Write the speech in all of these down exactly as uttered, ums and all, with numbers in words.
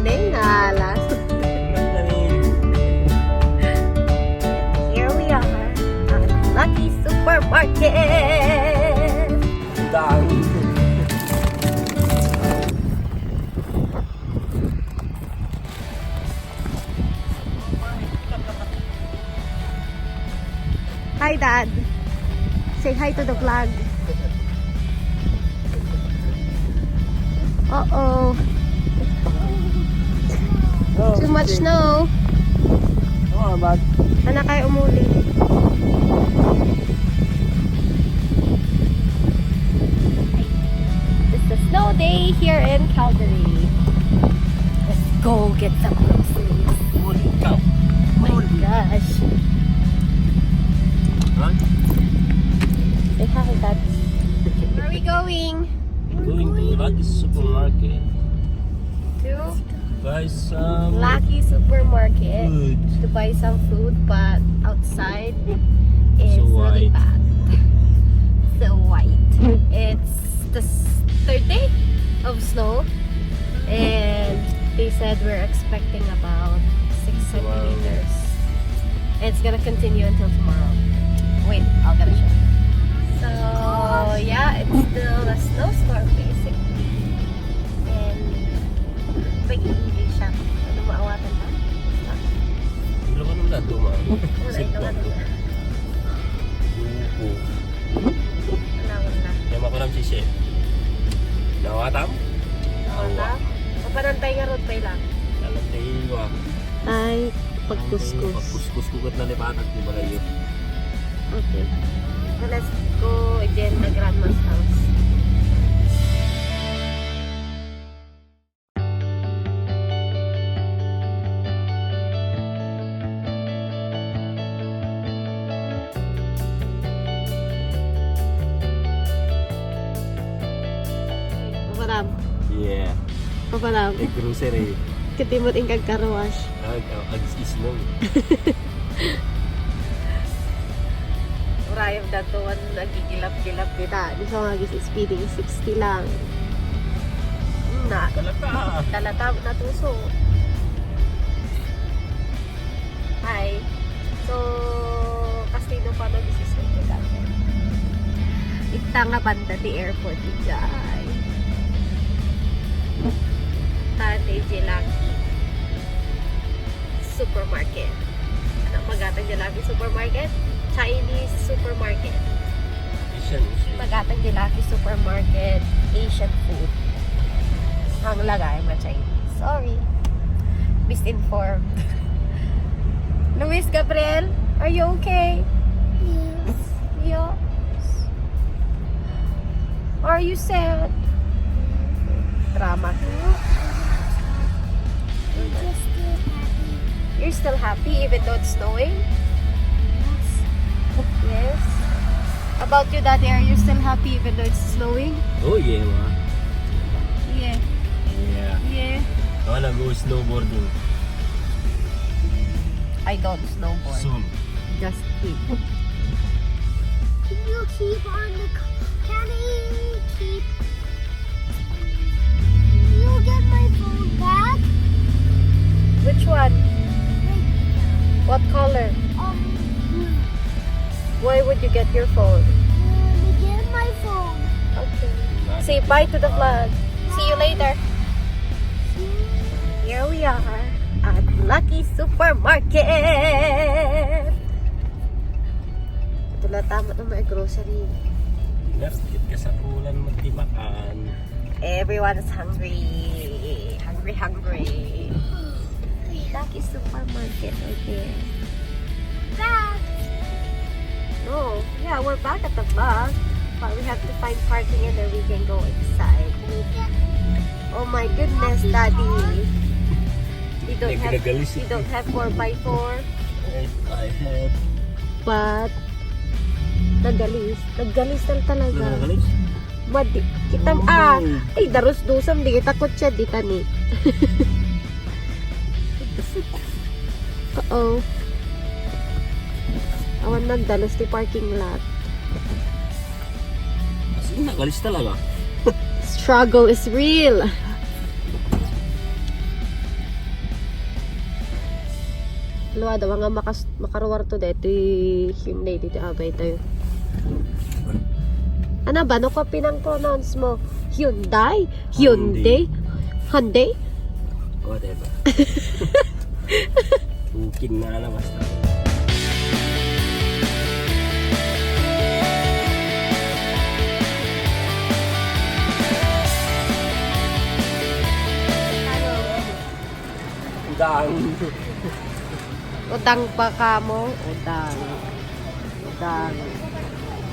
Dengala. Here we are at Lucky Supermarket. Hi, Dad. Say hi to the vlog. Uh-oh. Too much snow. Oh, bad. Anak ay umuli. It's a snow day here in Calgary. Let's go get some groceries. Holy cow. My gosh. Huh? Say hi, Dad. Where are we going? Going to Lucky's Supermarket. To Buy some Lucky Supermarket food. To buy some food, but outside it's so really white. Bad. So white. It's the s- third day of snow, and they said we're expecting about six centimeters. Wow. And it's gonna continue until tomorrow. Wait, I'll get a show. So yeah, it's still a snowstorm basically. And nag-iingay siya. Ano, maawatan ba? Basta. Ilocano na ito, ma. Wala, Ilocano na. Lupo. Wala, wala. Kaya makulam si Chef. Nawatam? Nawatam? Awa. Mapanantay nga road pa ila. Alam na iwa. Ay, pagkuskus. Pagkuskus ko kat nalipatan, di ba kayo? Okay. So, let's go again the grandma's house. Paparam. Yeah. Paparam. Nag-grocery. Katimot in kag car wash. Ag-, ag-, is-is mo. Urayaw da to, wan nagigilap-gilap dita. Gusto nga gis speeding sixty lang. Hmm, na. Talata. Talata, natuso. Hi. So, Casino pa no, this is Ita nga banda ti airport, ijay. Tan, ijay Lucky Supermarket. Ano, magatang di Lucky Supermarket? Chinese Supermarket. Asian, Asian. Magatang di Lucky Supermarket, Asian food. Ang lagay, ma Chinese. Sorry. Misinformed. Luis Gabriel, are you okay? Yes. Yes. Are you sad? Drama. I'm just still happy. You're still happy even though it's snowing? Yes. Yes. About you, Daddy, are you still happy even though it's snowing? Oh, yeah, ma. Yeah. Yeah. Yeah. I wanna go snowboarding. I don't snowboard. Soon. Just keep. Can you keep on the c-, can I keep? Can you get my phone back? Which one? Like, what color? Um, blue. Why would you get your phone? Uh, to get my phone. Okay. Say bye to the vlog. See you later. Here we are at Lucky Supermarket. Ito na tama na may grocery. Yes, kit ka sa ulan, magtimakan. Everyone is hungry. Hungry, hungry. Lucky Supermarket right there. Back. No, yeah, we're back at the bus, but we have to find parking and then we can go inside. Oh my goodness, Daddy. We don't have, we don't have four by four. I, I have. But, nagalis. Nagalis tal talaga. Nagalis? Madi, kita, ah, ay, darusdusam, di kita kutsa, di tani. Oo. Awan nagdalus ti parking lot. As in, nagalis talaga. Struggle is real. Luada nga makas makaruar to deti Hyundai dito abay tayo. Ano ba? No ko pinang pronounce mo? Hyundai? Hyundai? Hyundai? Whatever. Ukin na na basta. Udang. Udang pa kamo? Udang. Udang.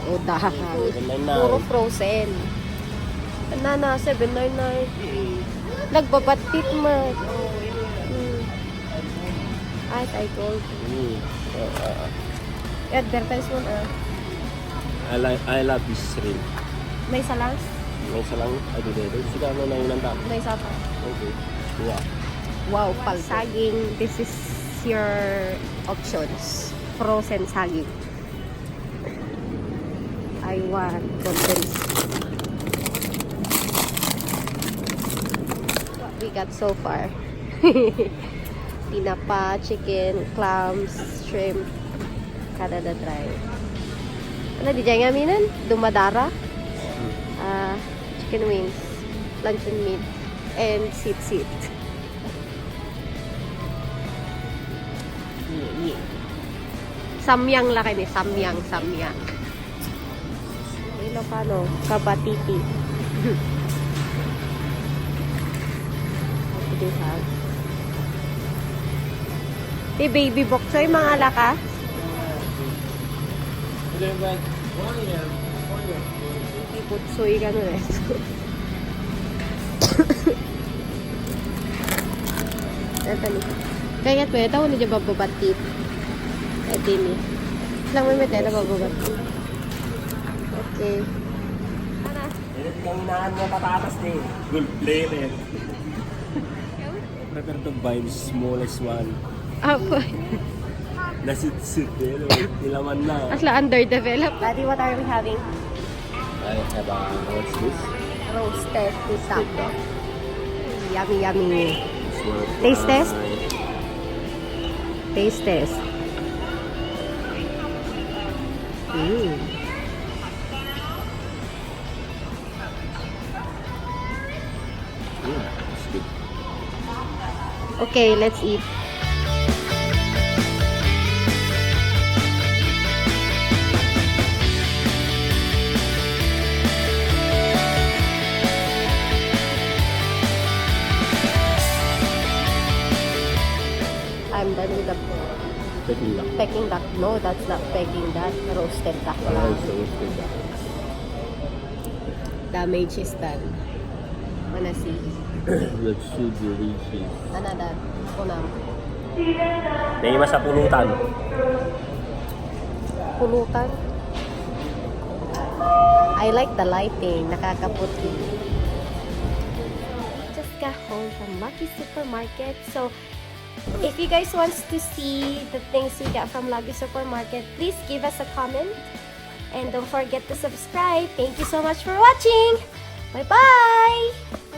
Udang. Seven nine nine. Puro frozen. Nana, seven nine nine. Mm. Nagbabatit man. Mm. Ay, I told you. Mm. Ah, ah, ah. I-advertise mo na. I, li- I love this ring. May isa lang? May isa lang? Ay, di, di, di. Sige, ano na yun ang tama? May isa pa. Okay. Yeah. Wow, pal saging. This is your options. Frozen saging. I want condensed. What we got so far? Tinapa, chicken, clams, shrimp, Canada Dry. Ano, di dyan nga minan? Dumadara? Ah, chicken wings, luncheon meat, and sitsit. Yeah, yeah. Samyang la kani, samyang, samyang. Ilocano, kabatiti. What do they have? Ti baby bok choy, mga laka? Baby bok choy, gano eh. Ito ni. Kaya ito, ito, ano dyan, bababatit. Ito ni. Lang may metera, bababatit. Okay. Ano? Init kang inahan mo patatas ni. Good player. Prepare to buy the smallest one. Apo. Nasitsit eh. Ilaman na. Asla underdeveloped. Daddy, what are we having? I have a, what's this? Roasted duck. Roasted duck. Yummy, yummy. Small fry. Taste test? Taste test. Mm. Mm, it's good. Okay, let's eat. I'm done with the Peking duck. Peking duck. No, that's not Peking duck. Roasted duck lang. Ah, it's a roasted duck. Damage is done. Wanna see? Let's see the delicious. Another. Kunam. May mas sa pulutan. Pulutan? I like the lighting. Nakakaputi. Just got home from Lucky Supermarket. So, if you guys wants to see the things we got from Lucky Supermarket, please give us a comment. And don't forget to subscribe. Thank you so much for watching. Bye-bye!